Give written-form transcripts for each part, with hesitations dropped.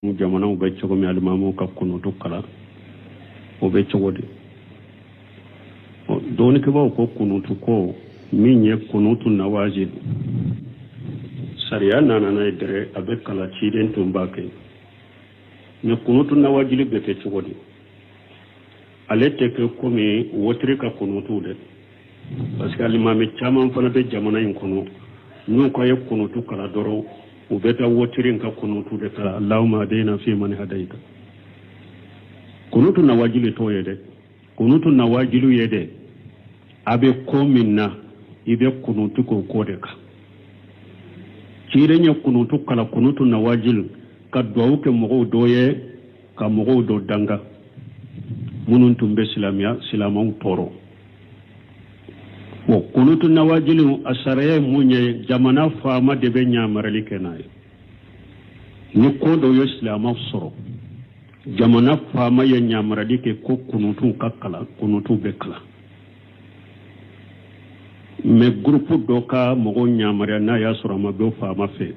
Jamanaw bɛ cogo min, alimamuw ka kunutu kalan, o bɛ cogo di? Dɔnnikɛbaaw ko kunutu ko min ye kunutu nawazil, sariya nana n'a ye dɛrɛ, a bɛ kalan, ciden tun b'a kɛ. Mais kunutu nawajili bɛ kɛ cogo di? Ale tɛ kɛ komi wotiri ka kunutu dɛ, parce que alimami caman fana bɛ jamana in kɔnɔ, n'u ko a ye kunutu kalan dɔrɔn, u bɛ taa wotiri ka kunutu de kalan, allahumma hadina fi man hadaita. Kunutu nawajili t'o ye dɛ. Kunutu nawajili ye dɛ, a bɛ ko min na, i bɛ kunutu k'o ko de kan. Ciden ye kunutu kalan, kunutu nawajili, ka duwawu kɛ mɔgɔw dɔ ye, ka mɔgɔw dɔ danga minnu tun bɛ silamɛya silamɛw tɔɔrɔ. Bon, kunutu nawajili, a sariya ye mun ye? Jamana faama de bɛ ɲamarali kɛ n'a ye. Ni ko dɔ ye silamɛw sɔrɔ, jamana faama ye ɲamarali kɛ ko kunutu ka kalan, kunutu bɛ kalan. Mais groupe dɔ ka mɔgɔw ɲamaruya, n'a y'a sɔrɔ a ma bɔ faama fɛ,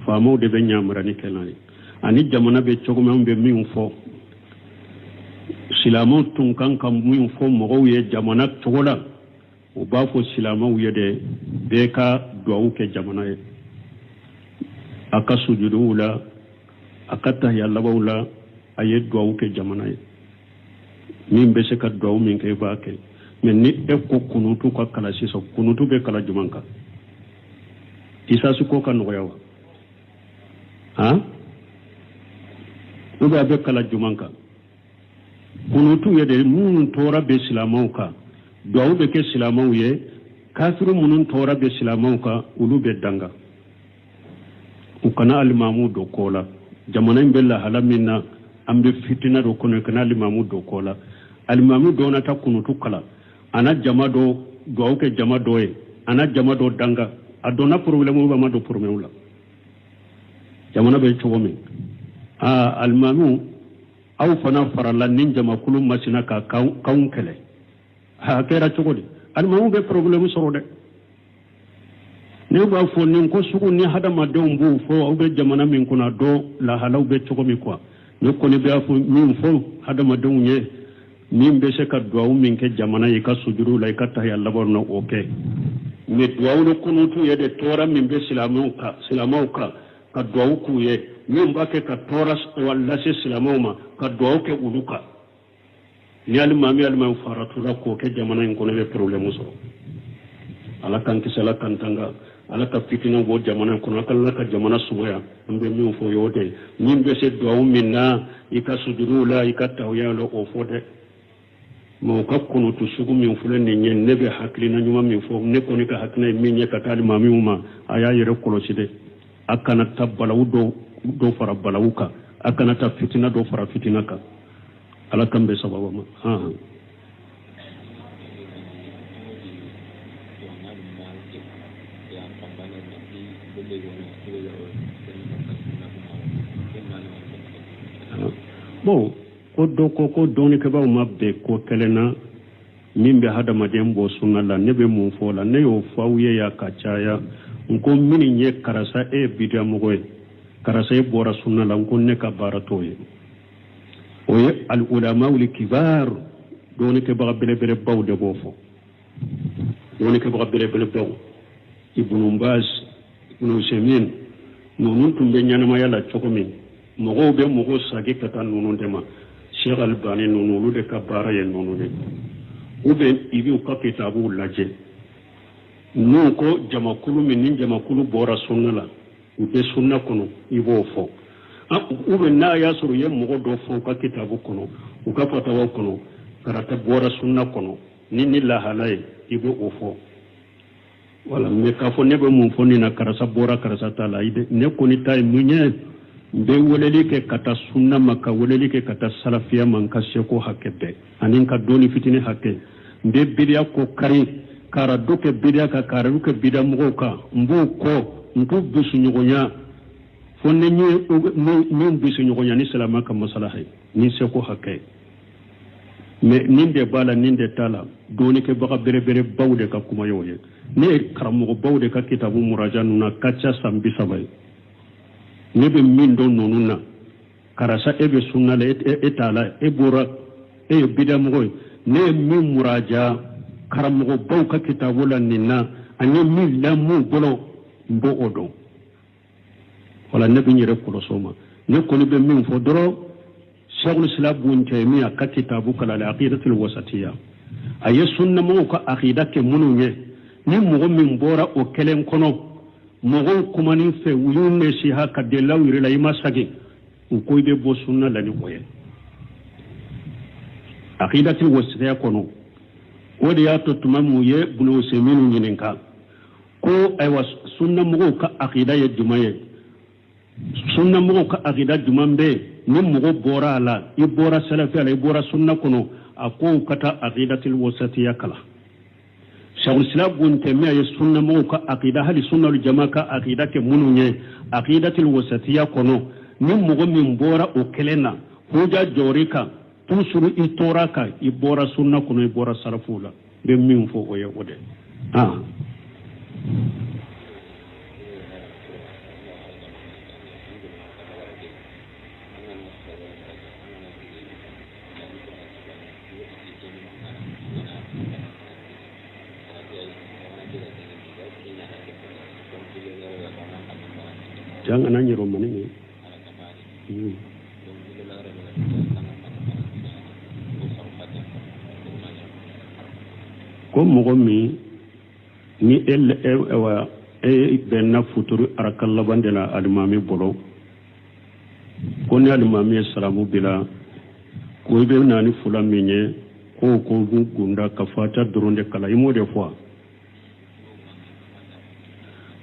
faamaw de bɛ ɲamarali kɛ n'a ye. Ani jamana bɛ cogo min, bɛ min fɔ silamɛw tun kan ka min fɔ mɔgɔw ye jamana cogo la, u b'a fɔ silamɛw ye de, bɛɛ ka duwawu kɛ jamana ye, a ka sujuduw la, a ka tahiya labanw la, a ye duwawu kɛ jamana ye. Min bɛ se ka duwawu min kɛ, i b'a kɛ. Mais ni e ko kunutu ka kalan sisan, kunutu bɛ kalan jumɛn kan? Isasi ko ka nɔgɔya wa? Han, ou bien a bɛ kalan jumɛn kan? Kunutu ye de, minnu tɔɔrɔ bɛ silamɛw kan, duwawu bɛ kɛ silamɛw ye. Kafiri minnu tɔɔrɔ bɛ silamɛw kan, olu bɛ danga, u kana alimamu don ko la. Jamana in bɛ lahala min na, an bɛ fitina dɔ kɔnɔ, kana alimamu don ko la. Alimamu dɔ na taa kunutu kalan, a na jama dɔ duwawu kɛ jama dɔ ye, a na jama dɔ danga, a donna problème ou a ma don problème la? Jamana bɛ cogo min, aa, alimamu, aw fana farala ni jamakulu masina ka kanw kɛlɛ, a kɛra cogo di? Alimamu bɛ problème sɔrɔ dɛ. Ne b'a fɔ nin ko sugu ni hadamadenw b'o fɔ, aw bɛ jamana min kɔnɔ, dɔ lahalaw bɛ cogo min quoi. Ne kɔni b'a fɔ min fɔ hadamadenw ye, min bɛ se ka duwawu min kɛ jamana ye i ka sujuru la, i ka tahiya laban na, o kɛ. Mais duwawu kunutu ye de, tɔɔrɔ min bɛ silamɛw kan, silamɛw kan, ka duwawu k'u ye. Min b'a kɛ ka tɔɔrɔ lase silamɛw ma, ka duwawu kɛ olu kan. Ni alimami faratula k'o kɛ jamana in kɔnɔ, i bɛ problème sɔrɔ. Ala k'an kisi, Ala k'an tanga, Ala ka fitinɛw bɔ jamana in kɔnɔ, Ala ka jamana sumaya. An bɛ min fɔ y'o de. Min bɛ se duwawu min na i ka sujuduw la, i ka tahiya la, o fɔ dɛ. Mais u ka kunutu sugu min filɛ nin ye, ne bɛ hakilina ɲuman min fɔ, ne kɔni ka hakilina ye min ye ka taa alimamiw ma, a y'a yɛrɛ kɔlɔsi dɛ. A kana taa balawu dɔ fara balawu kan, a kana taa fitina dɔ fara fitina kan. Ala k'an bɛn sababa ma. Han. Bon, ko dɔ ko ko dɔnnikɛbaaw ma bɛn ko kelen na min bɛ hadamaden bɔ sunna la. Ne bɛ mun fɔ o la? Ne y'o fɔ aw ye yan ka caya. N ko minnu ye karisa e ye bidiyamɔgɔ ye, karisa e bɔra sunna la, n ko ne ka baara t'o ye. O ye al ulamawul kibar, dɔnnikɛbaga belebelebaw de b'o fɔ, dɔnnikɛbaga belebelebaw, Ibnu Baz, Ibnu Usaymin, ninnu tun bɛ ɲɛnamaya la cogo min, mɔgɔw bɛ mɔgɔw sagi ka taa ninnu de ma, Sheikh Albani ninnu, olu de ka baara ye ninnu de. Ou bien i b'u ka kitabuw lajɛ, n'u ko jamakulu min ni jamakulu bɔra sunna la, u tɛ sunna kɔnɔ, i b'o fɔ. Ou bien n'a y'a sɔrɔ u ye mɔgɔ dɔ fɔ u ka kitabu kɔnɔ, u ka fatawa kɔnɔ, karata bɔra sunna kɔnɔ ni lahala ye, i b'o o fɔ. Wala, mais k'a fɔ ne bɛ mun fɔ nin na, karisa bɔra karisa ta la, ne kɔni ta ye mun ye? N bɛ weleli kɛ ka taa sunna ma, ka weleli kɛ ka taa salafiya ma, n ka seko hakɛ bɛɛ ani n ka dɔnni fitinin hakɛ. N bɛ bidiya ko kari, ka radu kɛ bidiya kan, ka radu kɛ bidiya mɔgɔw kan. N b'o kɔ, n t'u bisiɲɔgɔnya fo ni n ye min bisiɲɔgɔnya ni silamɛ ka masalaha ye ni seko hakɛ. Mais nin de b'a la, nin de t'a la, dɔnnikɛbaga belebelebaw de ka kuma y'o ye. Ne ye karamɔgɔbaw de ka kitabu muraja ninnu na ka ca san 30 ye. Ne bɛ min dɔn ninnu na. Karisa, e bɛ sunna la, e t'a la, e bɔra, e ye bidamɔgɔ ye. Ne ye min muraja karamɔgɔbaw ka kitabu la nin na, ani min lamɛn u bolo, n b'o o dɔn. Wala ne bɛ n yɛrɛ kɔlɔsi o ma. Ne kɔni bɛ min fɔ dɔrɔn, Sheikhul Islam Bun Taymiya ka kitabu kalan, al-aqidatul wasatiya, a ye sunnamɔgɔw ka akida kɛ minnu ye, ni mɔgɔ min bɔra o kelen kɔnɔ, mɔgɔw kumanin fɛ, u y'u nasiha ka delilaw yir'i la, i ma sagin, u ko i bɛ bɔ sunna la ni o ye aqidatul wasatiya kɔnɔ. O de y'a to tuma min u ye Bunu Usaymin ɲininka ko ayiwa, sunnamɔgɔw ka akida ye jumɛn ye, sunnamɔgɔw ka akida jumɛn bɛ yen ni mɔgɔ bɔra a la, i bɔra salafiya la, i bɔra sunna kɔnɔ, a ko ka taa aqidatul wasatiya kalan. Sheikhul Islam Bun Taymiya ye sunnamɔgɔw ka akida, hali sunnal jama ka akida kɛ minnu ye aqidatul wasatiya kɔnɔ, ni mɔgɔ min bɔra o kelen na, huja jɔri kan, toujours i tora kan, i bɔra sunna kɔnɔ, i bɔra salafuw la. N bɛ min fɔ, o ye o de. Ah, jan kana ɲɛrɔ mani ye. Ko mɔgɔ min ni e e bɛnna futuru araka laban de la alimami bolo, ko ni alimami ye salamu bila, ko i bɛ na ni fula min ye, ko ko b'u gunda ka fatiha dɔrɔn de kalan, i m'o de fɔ wa?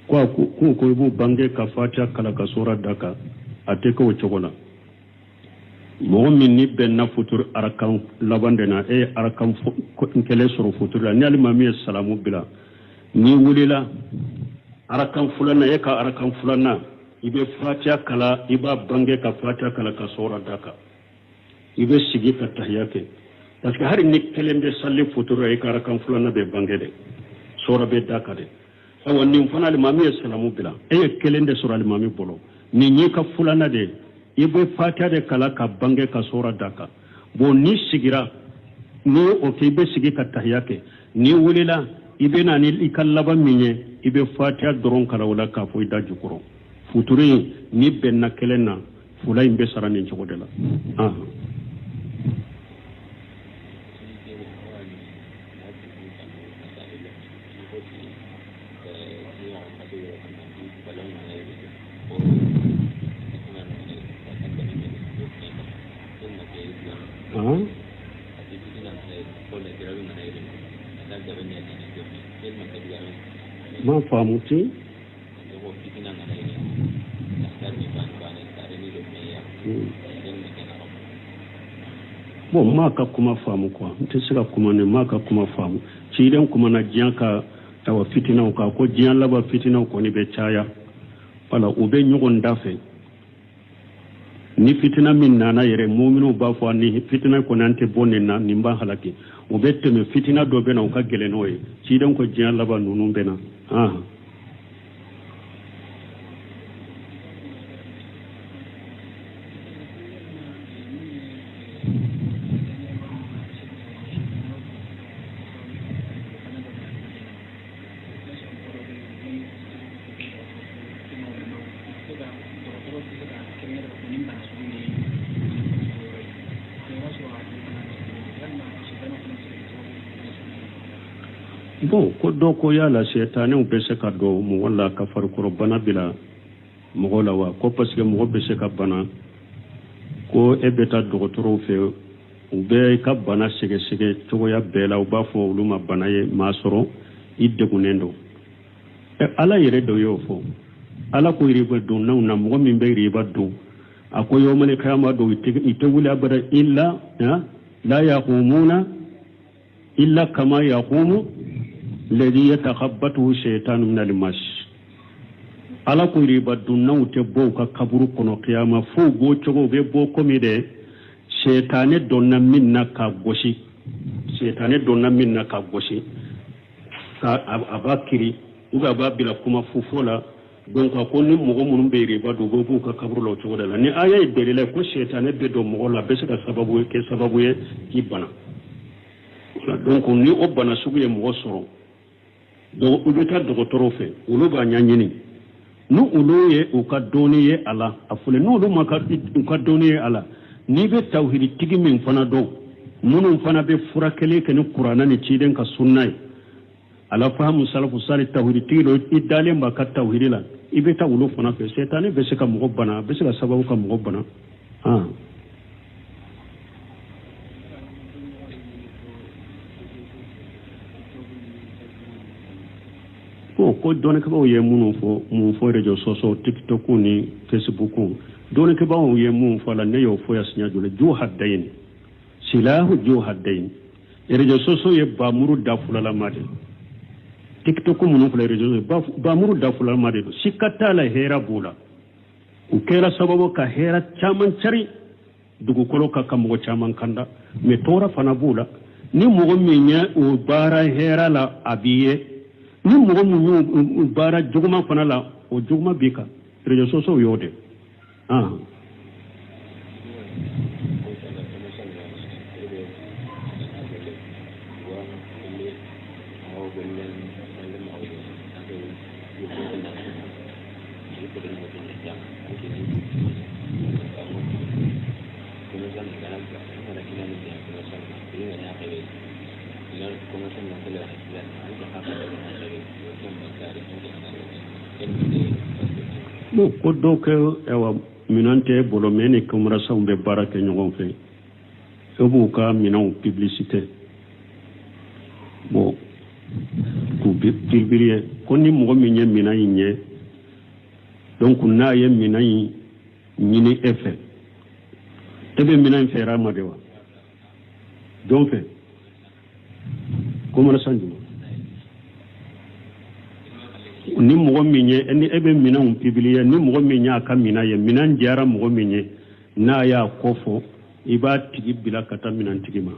Ko ko i b'u bange ka fatiha kalan ka sura da kan, a tɛ kɛ o cogo la. Mɔgɔ min ni bɛnna futuru arakan laban de na, e ye arakan kelen sɔrɔ futuru la, ni alimami ye salamu bila, n'i wulila arakan filanan, e ka arakan filanan, i bɛ fatiha kalan, i b'a bange ka fatiha kalan ka sura da kan, i bɛ sigi ka tahiya kɛ, parce que hali ni kelen bɛ sali futuru la, i ka arakan filanan bɛ bange dɛ, sura bɛ da kan dɛ. Ayiwa, nin fana, alimami ye salamu bila, e ye kelen de sɔrɔ alimami bolo, nin y'i ka filanan de ye, i bɛ fatiha de kalan ka bange ka sura da kan. Bon, n'i sigira, n'i o kɛ, i bɛ sigi ka tahiya kɛ. N'i wulila, i bɛ na ni i ka laban min ye, i bɛ fatiha dɔrɔn kalan o la k'a fɔ i da jukɔrɔ. Futuru in, n'i bɛnna kelen na, fula in bɛ sara nin cogo de la. Ma faamu ten. Bon, n m'a ka kuma faamu quoi, n tɛ se ka kuma ne m'a ka kuma faamu. Ciden kumana diɲɛ ka awa fitinaw kan, ko diɲɛ laban fitinaw kɔni bɛ caya, wala u bɛ ɲɔgɔn da fɛ. Ni fitina min nana yɛrɛ, muminuw b'a fɔ ni fitina kɔni, an tɛ bɔ nin na, nin b'an halaki. O bɛ tɛmɛ, fitina dɔ bɛ na, o ka gɛlɛn n'o ye. Ciden ko diɲɛ laban ninnu bɛ na. Bon, ko dɔ ko yala sɛtanɛw bɛ se ka don mɔgɔ la ka farikolo bana bila mɔgɔ la wa? Ko parce que mɔgɔ bɛ se ka bana, ko e bɛ taa dɔgɔtɔrɔw fɛ, u bɛ i ka bana sɛgɛsɛgɛ cogoya bɛɛ la, u b'a fɔ olu ma bana ye maa sɔrɔ, i degunnen don. Ala yɛrɛ dɔ y'o fɔ. Ala ko riba dunnaw na, mɔgɔ min bɛ riba dun, a ko yawmal kiyama don, i tɛ wuli abada, illa la yaqumuna illa kama yaqumu alladhi yatakhabbathu shaytanu min al-mas. Ala ko riba dunnaw tɛ bɔ u ka kaburu kɔnɔ kiyama fo u bɔ cogo, u bɛ bɔ komi dɛ sɛtanɛ donna min na k'a gosi, sɛtanɛ donna min na k'a gosi, ka a b'a kiri ou bien a b'a bila kuma fufo la. Donc a ko ni mɔgɔ minnu bɛ riba dun, u bɛ b'u ka kaburu la o cogo de la. Ni aya ye delila ye ko sɛtanɛ bɛ don mɔgɔ la, a bɛ se ka sababu kɛ sababu ye k'i bana. Donc ni o bana sugu ye mɔgɔ sɔrɔ, donc u bɛ taa dɔgɔtɔrɔw fɛ, olu b'a ɲɛɲini. Ni olu ye u ka dɔnni ye a la, a filɛ, n'olu ma u ka dɔnni ye a la, n'i bɛ tawhiditigi min fana dɔn, minnu fana bɛ furakɛli kɛ ni kuranɛ ni ciden ka sunna ye, ala fahamu salafu sali, tawhiditigi don, i dalen b'a ka tawhidi la, i bɛ taa olu fana fɛ. Sɛtanɛ bɛ se ka mɔgɔ bana, a bɛ se ka sababu ka mɔgɔ bana. Bon, ko dɔnnikɛbaaw ye minnu fɔ, mun fɔ réseaux sociaux, TikTok ni Facebook, dɔnnikɛbaaw ye mun fɔ a la, ne y'o fɔ yan siɲɛ joli. Ju haddayin, silahu ju haddayin, réseaux sociaux ye bamuru da fulalama de. TikTok minnu filɛ, réseaux sociaux, bamuru da fulalama de don. Sika t'a la, hɛrɛ b'u la, u kɛra sababu ka hɛrɛ caman cari dugukolo kan, ka mɔgɔ caman kanda, mais tɔɔrɔ fana b'u la. Ni mɔgɔ min ye o baara hɛrɛ la, a b'i ye. Ni mɔgɔ min y'o baara juguman fana la, o juguman b'i kan. Réseaux sociaux y'o de. Bon, ko dɔw kɛ, ayiwa, minɛn tɛ bolo, mais ni commerçants bɛ baara kɛ ɲɔgɔn fɛ, e b'u ka minɛnw publicité, bon, k'u publier, ko ni mɔgɔ min ye minɛn in ye, donc n'a ye minɛn in ɲini e fɛ, e bɛ minɛn in feere a ma de wa? Jɔn fɛ? Commerçant jumɛn? Ni mɔgɔ min ye, ni e bɛ minɛnw publier, ni mɔgɔ min y'a ka minɛn ye, minɛn diyara mɔgɔ min ye, n'a y'a kɔ fɔ, i b'a tigi bila ka taa minɛntigi ma.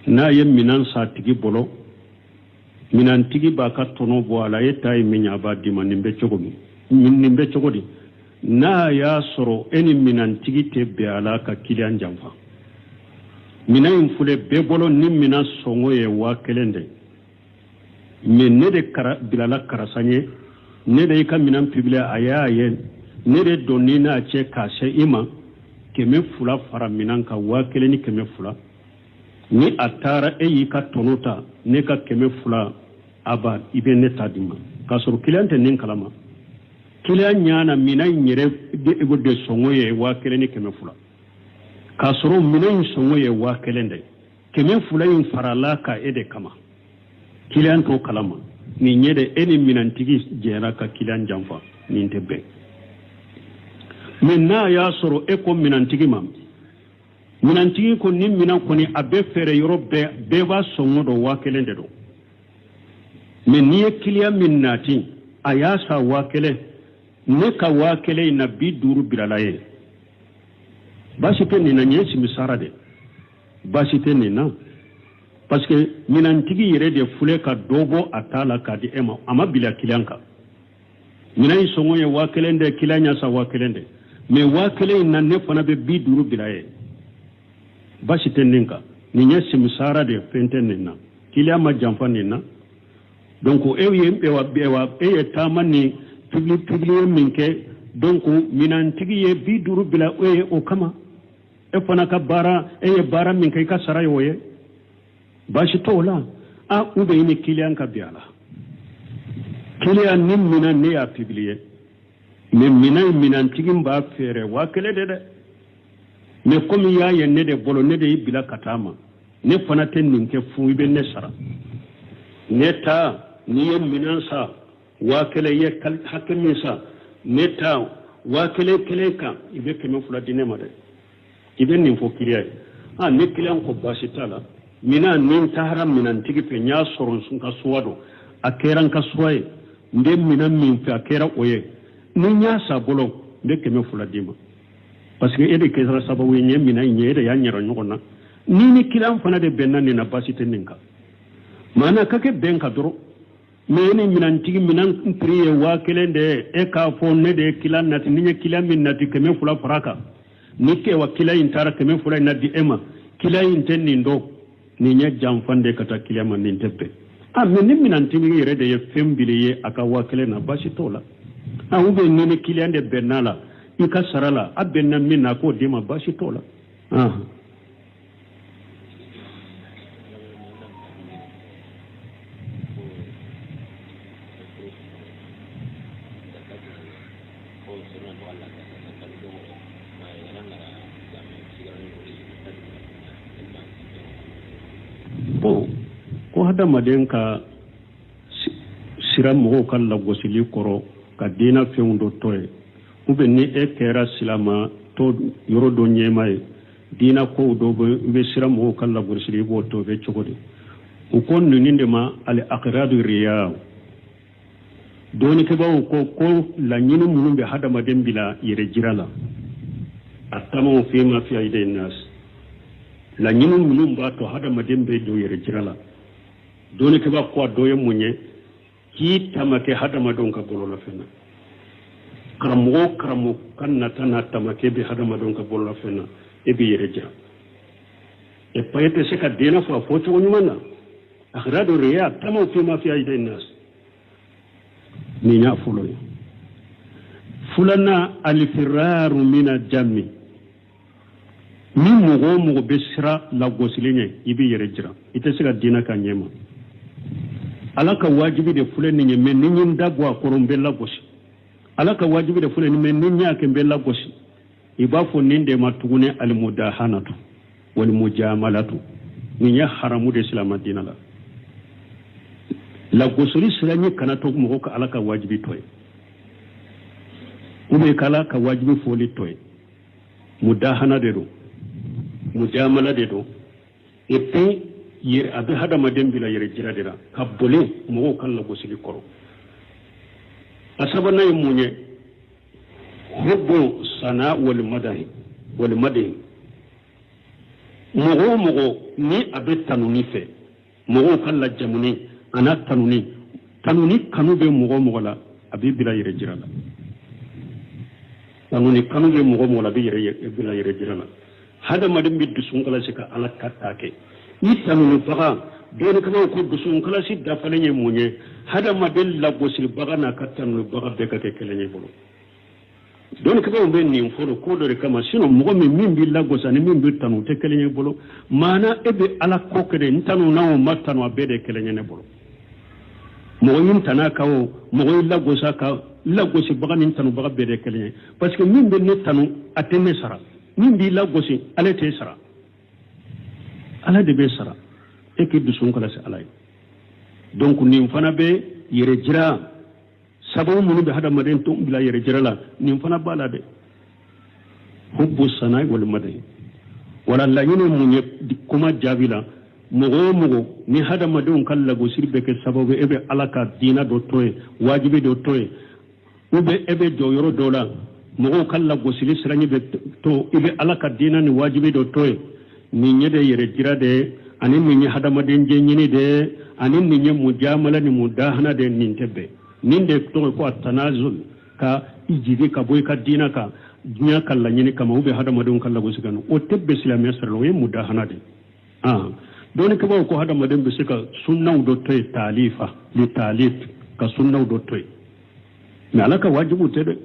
N'a ye minɛn san tigi bolo, minɛntigi b'a ka tɔnɔ bɔ a la, e ta ye min ye, a b'a d'i ma. Nin bɛ cogo min, nin bɛ cogo di? N'a y'a sɔrɔ e ni minɛntigi tɛ bɛn a la, ka kiliyan janfa. Minɛn in filɛ bɛɛ bolo, ni minɛn sɔngɔ ye 1000 de, mais ne de bilala karisa ɲɛ, ne de y'i ka minɛn publier, a y'a ye, ne de donn'i n'a cɛ k'a se i ma, 200 fara minɛn kan, 1200. Ni a taara, e y'i ka tɔnɔ ta, ne ka 200 aba, i bɛ ne ta di ma, k'a sɔrɔ kiliyan tɛ nin kalama. Kiliyan ɲana minɛn in yɛrɛ de sɔngɔ ye 1200, k'a sɔrɔ minɛn in sɔngɔ ye 1000 de ye, 200 in farala ka e de kama, kiliyan t'o kalama. Nin ye de, e ni minɛntigi jɛra ka kiliyan janfa, nin tɛ bɛn. Mais n'a y'a sɔrɔ e ko minɛntigi ma, minɛntigi ko nin minɛn kɔni a bɛ feere yɔrɔ bɛɛ, bɛɛ b'a sɔngɔ dɔn, 1000 de don, mais n'i ye kiliyan min nati, a y'a san 1000, ne ka 1000 in na 50 bilala ye, baasi tɛ nin na. Nin ye simisara de, baasi tɛ nin na, parce que minɛntigi yɛrɛ de filɛ ka dɔ bɔ a ta la k'a di e ma, a ma bila kiliyan kan. Minɛn in sɔngɔ ye 1000 de, kiliyan y'a san 1000 de, mais 1000 in na ne fana bɛ 50 bila ye, baasi tɛ nin kan. Nin ye simisara de, fɛn tɛ nin na, kiliyan ma janfa nin na. Donc e ye e ye taama ni publier min kɛ, donc minɛntigi ye 50 bila e ye o kama, e fana ka baara, e ye baara min kɛ, i ka sara ye o ye, baasi t'o la. A ou bien i ni kiliyan ka bɛn a la, kiliyan, nin minɛn ne y'a publier, mais minɛn in minɛntigi b'a feere 1000 de dɛ, mais komi i y'a ye ne de bolo, ne de y'i bila ka taa ma, ne fana tɛ nin kɛ fu, i bɛ ne sara. Ne ta, n'i ye minɛn san 1000, i ye hakɛ min san, ne ta 1000 kelen kan, i bɛ 200 di ne ma dɛ. I bɛ nin fɔ kiliyan ye. A ni kiliyan ko baasi t'a la, minɛn ni n taara minɛntigi fɛ, n y'a sɔrɔ n ka choix don, a kɛra n ka choix ye, n bɛ minɛn min fɛ, a kɛra o ye, ni n y'a san bolo, n bɛ 200 d'i ma, parce que e de kɛra sababu ye n ye minɛn in ye, e de y'a ɲɛra ɲɔgɔn na. Ni ni kiliyan fana de bɛnna nin na, baasi tɛ nin kan. Maana ka kɛ bɛn kan dɔrɔn. Mais e ni minɛntigi minɛn prix ye 1000 de ye, e k'a fɔ ne de ye kiliyan nati, ni n ye kiliyan min nati 200 fara kan, ni kɛwa kiliyan in taara 200 in na di e ma, kiliyan in tɛ nin dɔn, nin ye janfan de ka taa kiliyan ma, nin tɛ bɛn. A mais ni minɛntigi yɛrɛ de ye fɛn bili ye a ka 1000 na, baasi t'o la. A ou bien ni ni kiliyan de bɛnna la i ka sara la, a bɛnna min na, a k'o d'i ma, baasi t'o la. Bon, ko hadamaden ka siran mɔgɔw ka lagosili kɔrɔ ka diina fɛnw dɔ to yen, ou bien ni e kɛra silama tɔ yɔrɔ dɔ ɲɛmaa ye, diina kow dɔ bɛ, i bɛ siran mɔgɔw ka lagosili, i b'o to, o bɛ cogo di? U ko ninnu de ma al agradu riya. Dɔnnikɛbaaw ko ko laɲini minnu bɛ hadamaden bila yɛrɛ jira la, a tamaw fima fi ayidi nas, laɲini minnu b'a to hadamaden bɛ don yɛrɛ jira la, dɔnnikɛbaa ko a dɔ ye mun ye? K'i tamakɛ hadamadenw ka bololafɛn na. Karamɔgɔ o karamɔgɔ ka nata n'a tamakɛ bɛ hadamadenw ka bololafɛn na, e b'i yɛrɛ jira. E pa e tɛ se ka diina fɔ a fɔcogo ɲuman na. Agradu riya tamaw fima fi ayidi nas, nin y'a fɔlɔ ye. Filanan, alifiraru mina jami, ni mɔgɔ o mɔgɔ bɛ siran lagosili ɲɛ, i b'i yɛrɛ jira, i tɛ se ka diinɛ k'a ɲɛ ma. Ala ka wajibi de filɛ nin ye, mais ni n ye n da bɔ a kɔrɔ, n bɛ lagosi. Ala ka wajibi de filɛ nin, mais ni n y'a kɛ, n bɛ lagosi. I b'a fɔ nin de ma tuguni alimudahanatu walimujamalatu. Nin ye haramu de silama diinɛ la. Lagosili siranɲɛ kana to mɔgɔ ka Ala ka wajibi to yen, ou bien k'Ala ka wajibi fɔli to yen. Mudahana de don, mujamala de don. Et puis yɛrɛ a bɛ hadamaden bila yɛrɛ jira de la ka boli mɔgɔw ka lagosili kɔrɔ. A sabanan ye mun ye? Hubbu sana walimadahi walimadahi. Mɔgɔ o mɔgɔ ni a bɛ tanuni fɛ, mɔgɔw ka lajamuni a n'a tanuni, tanuni kanu bɛ mɔgɔ o mɔgɔ la, a b'i bila yɛrɛ jira la. Tanuni kanu bɛ mɔgɔ o mɔgɔ la, a b'i yɛrɛ bila yɛrɛ jira la. Hadamaden bɛ dusukun kalasi ka Ala ka ta kɛ i tanunibaga. Dɔnnikɛlaw ko dusukun kalasi dafalen ye mun ye? Hadamaden lagosilibaga n'a ka tanunibaga bɛɛ ka kɛ kelen ye bolo. Dɔnnikɛbaaw bɛ nin fɔ ko dɔ de kama. Sinon mɔgɔ min b'i lagosi ani min b'i tanu, o tɛ kelen ye bolo. Maana e bɛ Ala ko kɛ de, n tanu na o ma tanu, a bɛɛ de kelen ye ne bolo. Mɔgɔ y'i tana kan o, mɔgɔ y'i lagosi a kan, lagosibaga ni tanubaga bɛɛ de kelen ye. Parce que min bɛ ne tanu, a tɛ ne sara. Min b'i lagosi, ale t'e sara, Ala de b'e sara. E k'i dusukun kalasi Ala ye. Donc nin fana bɛ yɛrɛ jira. Sababu minnu bɛ hadamaden to bila yɛrɛ jira la, nin fana b'a la dɛ. Hubbu sana walimadahi. Wala laɲini mun ye kuma jaabi la? Mɔgɔ o mɔgɔ ni hadamadenw ka lagosili bɛ kɛ sababu e bɛ Ala ka diina dɔ to yen, wajibi dɔ to yen, ou bien e bɛ jɔ yɔrɔ dɔ la, mɔgɔw ka lagosili siranɲɛ bɛ to i bɛ Ala ka diina ni wajibi dɔ to yen, nin ye de yɛrɛ jira de, ani nin ye hadamaden jɛ ɲini de, ani nin ye mujamala ni mudahana de, nin tɛ bɛn. Nin de tɔgɔ ko a tanazul, ka i jigi ka bɔ i ka diina kan diɲɛ ka laɲini kama, ou bien hadamadenw ka lagosi kan, o tɛ bɛn silamɛya sira la, o ye mudahana de. Dɔnnikɛbaaw ko hadamaden bɛ se ka sunnaw dɔ to yen, taalifa li taalif, ka sunnaw dɔ to yen, mais Ala ka wajibiw tɛ dɛ.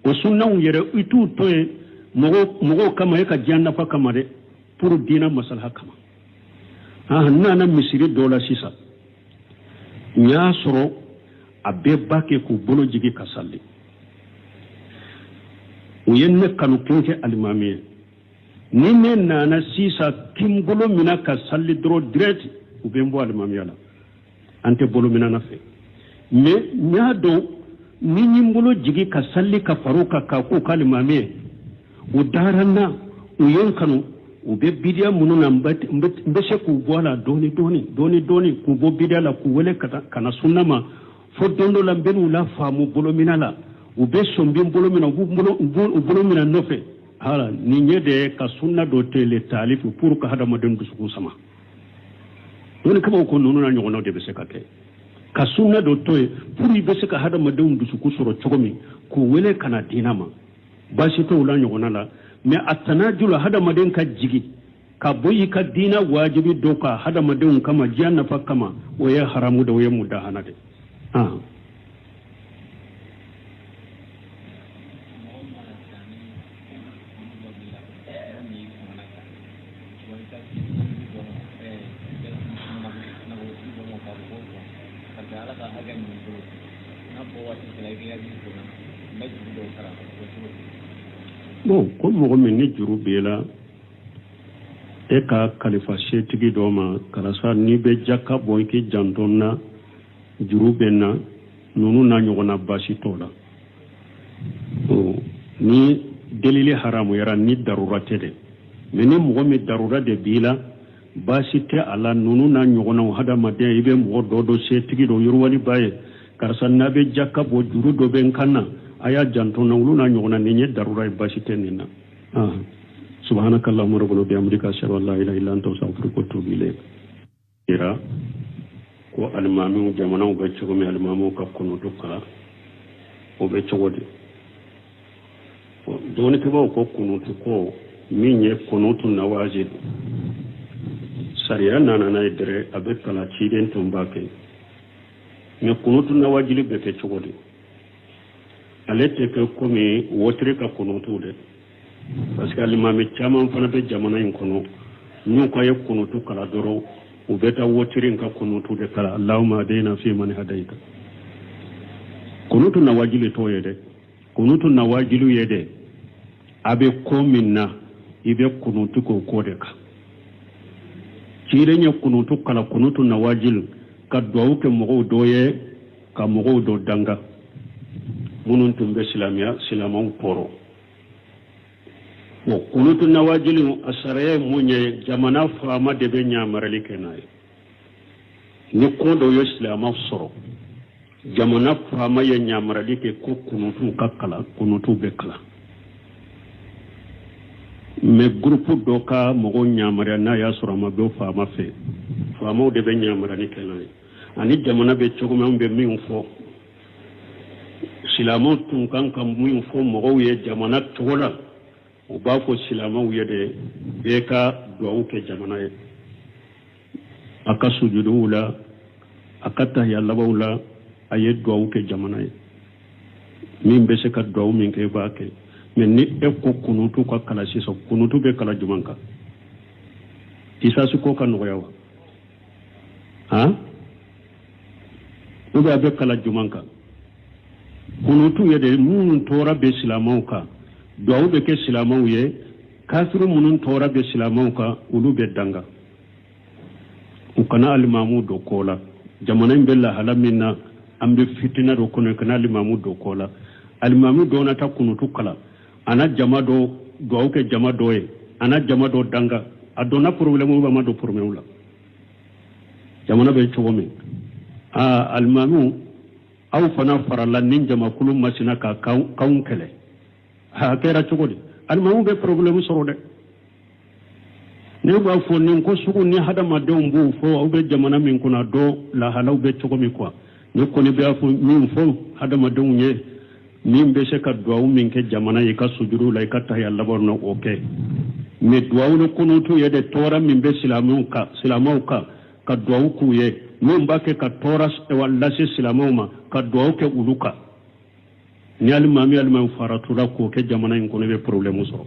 O sunnaw yɛrɛ, i t'u to yen mɔgɔw kama, e ka diɲɛ nafa kama dɛ, pour diina masalaha kama. N nana misiri dɔ la sisan, n y'a sɔrɔ a bɛɛ ba kɛ k'u bolo jigi ka sali. U ye ne kanu k'in kɛ alimami ye. Ni ne nana sisan k'i bolo mina ka sali dɔrɔn, direct u bɛ n bɔ alimamiya la. An tɛ bolo minana fɛ, mais n y'a dɔn ni n ye n bolo jigi ka sali ka far'u kan k'a k'u ka alimami ye, u dara n na, u ye n kanu, u bɛ bidiya minnu na, n bɛ se k'u bɔ a la dɔɔni dɔɔni dɔɔni dɔɔni, k'u bɔ bidiya la, k'u wele ka na sunna ma. Fo don dɔ la, n bɛ n'u la faamu bolomina la, u bɛ sɔn n bɛ bolo mina, u b'u bolo mina nɔfɛ. Hala nin ye de ka sunna dɔ to yen taalifu pour ka hadamaden dusukun sama. Dɔnnikɛbaaw ko ninnu na ɲɔgɔnnaw de bɛ se ka kɛ. Ka sunna dɔ to yen pour i bɛ se ka hadamadenw dusukun sɔrɔ cogo min k'u wele ka na diinɛ ma, baasi t'o la ɲɔgɔnna la. Mais a tanajulu, hadamaden ka jigi ka bɔ i ka diinɛ wajibi dɔ kan hadamadenw kama, diɲɛ nafa kama, o ye haramu de, o ye mudahana de. Bon, ko mɔgɔ min ni juru b'e la, e ka kalifa setigi dɔ ma, karisa, n'i bɛ jaka bɔ, i k'i janto n na, juru bɛ n na, ninnu n'a ɲɔgɔnna, baasi t'o la. Ni delili haramuyara ni darura tɛ dɛ. Mais ni mɔgɔ min darura de b'i la, baasi tɛ a la. Ninnu n'a ɲɔgɔnnaw, hadamaden, i bɛ mɔgɔ dɔ dɔ setigi dɔ yiriwaliba ye, karisa, n'a bɛ jaka bɔ, juru dɔ bɛ n kan na, a y'a janto n na, olu n'a ɲɔgɔnna, nin ye darura ye, baasi tɛ nin na. Subhanaka allahumma rabbana bihamdika, ashhadu an la ilaha illa anta, astaghfiruka wa atubu ilayk. Jira ko alimamiw, jamanaw bɛ cogo min, alimamiw ka kunutu kalan, o bɛ cogo di? Dɔnnikɛbaaw ko kunutu ko min ye kunutu nawazil, sariya nana n'a ye dɛrɛ, a bɛ kalan, ciden tun b'a kɛ. Mais kunutu nawajili bɛ kɛ cogo di? Ale tɛ kɛ komi wotiri ka kunutu dɛ, parce que alimami caman fana bɛ jamana in kɔnɔ, n'u ka ye kunutu kalan dɔrɔn, u bɛ taa wotiri ka kunutu de kalan, allahumma hadina fi man hadaita. Kunutu nawajili t'o ye dɛ. Kunutu nawajilu ye dɛ, a bɛ ko min na, i bɛ kunutu k'o ko de kan. Ciden ye kunutu kalan, kunutu nawajili, ka duwawu kɛ mɔgɔw dɔ ye, ka mɔgɔw dɔ danga minnu tun bɛ silamɛya silamɛw tɔɔrɔ. Bon, kunutu nawajili, a sariya ye mun ye? Jamana faama de bɛ ɲamarali kɛ n'a ye. Ni ko dɔ ye silamɛ sɔrɔ, jamana faama ye ɲamarali kɛ ko kunutu ka kalan, kunutu bɛ kalan. Mais gurupu dɔ ka mɔgɔw ɲamaruya, n'a y'a sɔrɔ a ma bɔ faama fɛ, faamaw de bɛ ɲamarali kɛ n'a ye. Ani jamana bɛ cogo min, an bɛ min fɔ silamɛw tun kan ka min fɔ mɔgɔw ye jamana cogo la, u b'a fɔ silamɛw ye de, bɛɛ ka duwawu kɛ jamana ye, a ka sujuduw la, a ka tahiya labanw la, a ye duwawu kɛ jamana ye. Min bɛ se ka duwawu min kɛ, i b'a kɛ. Mais ni e ko kunutu ka kalan sisan, kunutu bɛ kalan jumɛn kan? Isasi ko ka nɔgɔya wa? Han, ou bien a bɛ kalan jumɛn kan? Kunutu ye de, minnu tɔɔrɔ bɛ silamɛw kan, duwawu bɛ kɛ silamɛw ye. Kafiri minnu tɔɔrɔ bɛ silamɛw kan, olu bɛ danga, u kana alimamu don ko la. Jamana in bɛ lahala min na, an bɛ fitina dɔ kɔnɔ, kana alimamu don ko la. Alimamu dɔ na taa kunutu kalan, a na jama dɔ duwawu kɛ jama dɔ ye, a na jama dɔ danga, a donna problème ou a ma don problème la? Jamana bɛ cogo min, aa, alimamiw, aw fana farala ni jamakulu masina ka kanw kɛlɛ, a kɛra cogo di? Alimamiw bɛ problème sɔrɔ dɛ. Ne b'a fɔ nin ko sugu ni hadamadenw b'o fɔ, aw bɛ jamana min kɔnɔ, a dɔ lahalaw bɛ cogo min quoi. Ne kɔni b'a fɔ min fɔ hadamadenw ye, min bɛ se ka duwawu min kɛ jamana ye i ka sujudu la, i ka tahiya laban na, o kɛ. Mais duwawu ni kunutu ye de, tɔɔrɔ min bɛ silamɛw kan, silamɛw kan, ka duwawu k'u ye, min b'a kɛ ka tɔɔrɔ lase silamɛw ma, ka duwawu kɛ olu kan. Ni alimami faratula k'o kɛ jamana in kɔnɔ, i bɛ problème sɔrɔ.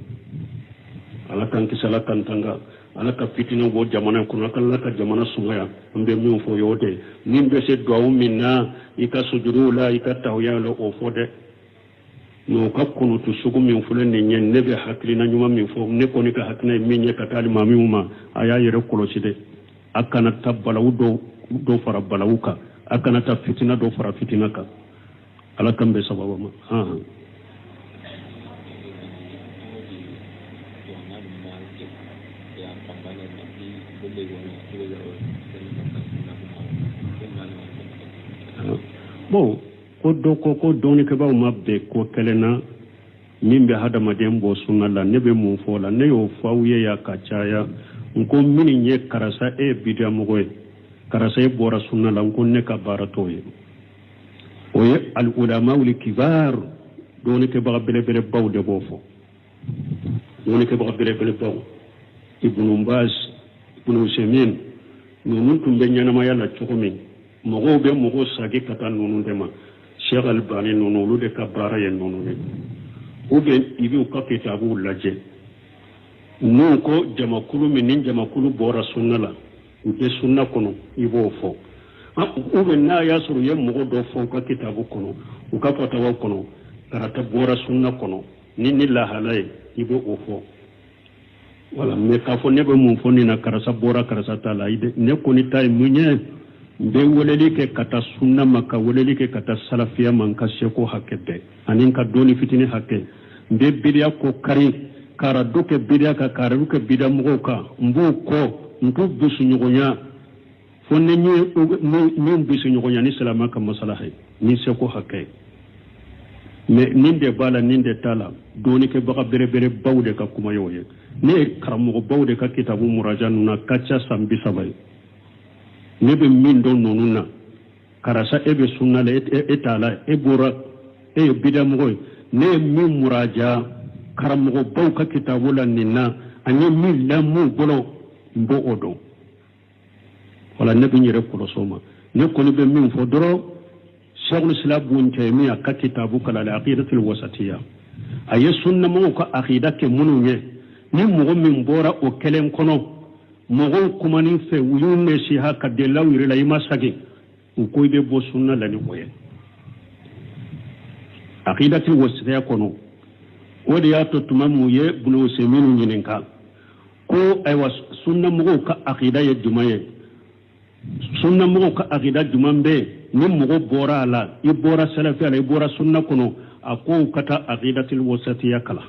Ala k'an kisi, Ala k'an tanga, Ala ka fitinɛw bɔ jamana in kɔnɔ, Ala ka jamana sumaya. An bɛ min fɔ y'o de, min bɛ se duwawu min na i ka sujuduw la, i ka tahiya la, o fɔ dɛ. Mais u ka kunutu sugu min filɛ nin ye, ne bɛ hakilina ɲuman min fɔ, ne kɔni ka hakilina ye min ye ka taa alimamiw ma, a y'a yɛrɛ kɔlɔsi dɛ. A kana taa balawu dɔ fara balawu kan, a kana taa fitina dɔ fara fitina kan. Ala k'an bɛn sababa ma. Bon, ko dɔ ko ko dɔnnikɛbaaw ma bɛn ko kelen na min bɛ hadamaden bɔ sunna la. Ne bɛ mun fɔ o la? Ne y'o fɔ aw ye yan ka caya. N ko minnu ye karisa, e ye bidiyamɔgɔ ye. Karisa, e bɔra sunna la. N ko ne ka baara t'o ye. O ye al-ulama'ul kibar, dɔnnikɛbaga belebelebaw de b'o fɔ, dɔnnikɛbaga belebelebaw, Ibnu Baz, Ibnu Usaymin. Ninnu tun bɛ ɲɛnamaya la cogo min, mɔgɔw bɛ mɔgɔw sagi ka taa ninnu de ma, Sheikh Albani ninnu, olu de ka baara ye ninnu ye. Ou bien i b'u ka kitabuw lajɛ, n'u ko jamakulu min ni jamakulu bɔra sunna la, u tɛ sunna kɔnɔ, i b'o fɔ. Ou bien n'a y'a sɔrɔ u ye mɔgɔ dɔ fɔ u ka kitabu kɔnɔ, u ka fatawa kɔnɔ, karata bɔra sunna kɔnɔ ni lahala ye, i b'o o fɔ. Wala mais k'a fɔ ne bɛ mun fɔ nin na, karisa bɔra, karisa t'a la, ne kɔni ta ye mun ye? N bɛ weleli kɛ ka taa sunna ma, ka weleli kɛ ka taa salafiya ma, n ka seko hakɛ bɛɛ ani n ka dɔnni fitini hakɛ. N bɛ bidiya ko kari, ka radu kɛ bidiya kan, ka radu kɛ bidiya mɔgɔw kan. N b'u kɔ, n t'u bisiɲɔgɔnya fo ni min bisiɲɔgɔnya ni silamɛ ka masalaha ye ni seko hakɛ ye. Mais nin de b'a la, nin de t'a la, dɔnnikɛbaga belebelebaw de ka kuma y'o ye. Ne ye karamɔgɔbaw de ka kitabu muraja ninnu na ka ca san 30 ye. Ne bɛ min dɔn ninnu na, karisa, e bɛ sunna la, e t'a la, e bɔra, e ye bidamɔgɔ ye. Ne ye min muraja karamɔgɔbaw ka kitabu la nin na, ani min lam'u bolo, n b'o o dɔn. Wala ne bɛ n yɛrɛ kɔlɔsi o ma. Ne kɔni bɛ min fɔ dɔrɔn, Sheikhul Islam Ibn Taymiyyah ka kitabu kalan, al-aqidatul wasatiya, a ye sunnamɔgɔw ka akida kɛ minnu ye, ni mɔgɔ min bɔra o kelen kɔnɔ, mɔgɔw kumanin fɛ, u y'u nasiha ka delilaw yir'i la, i ma sagin, u ko i bɛ bɔ sunna la ni o ye, aqidatul wasatiya kɔnɔ. O de y'a to tuma min u ye Ibn Usaymin ɲininka ko ayiwa, sunnamɔgɔw ka akida ye jumɛn ye, sunnamɔgɔw ka akida jumɛn bɛ yen ni mɔgɔ bɔra a la, i bɔra salafiya la, i bɔra sunna kɔnɔ? A ko u ka taa aqidatul wasatiya kalan.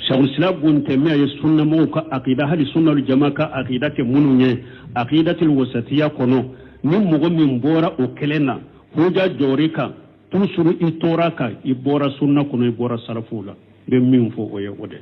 Sheikhul Islam Ibn Taymiyyah ye sunnamɔgɔw ka akida, hali sunnal jama ka akida kɛ minnu ye aqidatul wasatiya kɔnɔ, ni mɔgɔ min bɔra o kelen na, huja jɔri kan, toujours i tora kan, i bɔra sunna kɔnɔ, i bɔra salafuw la. N bɛ min fɔ, o ye o de.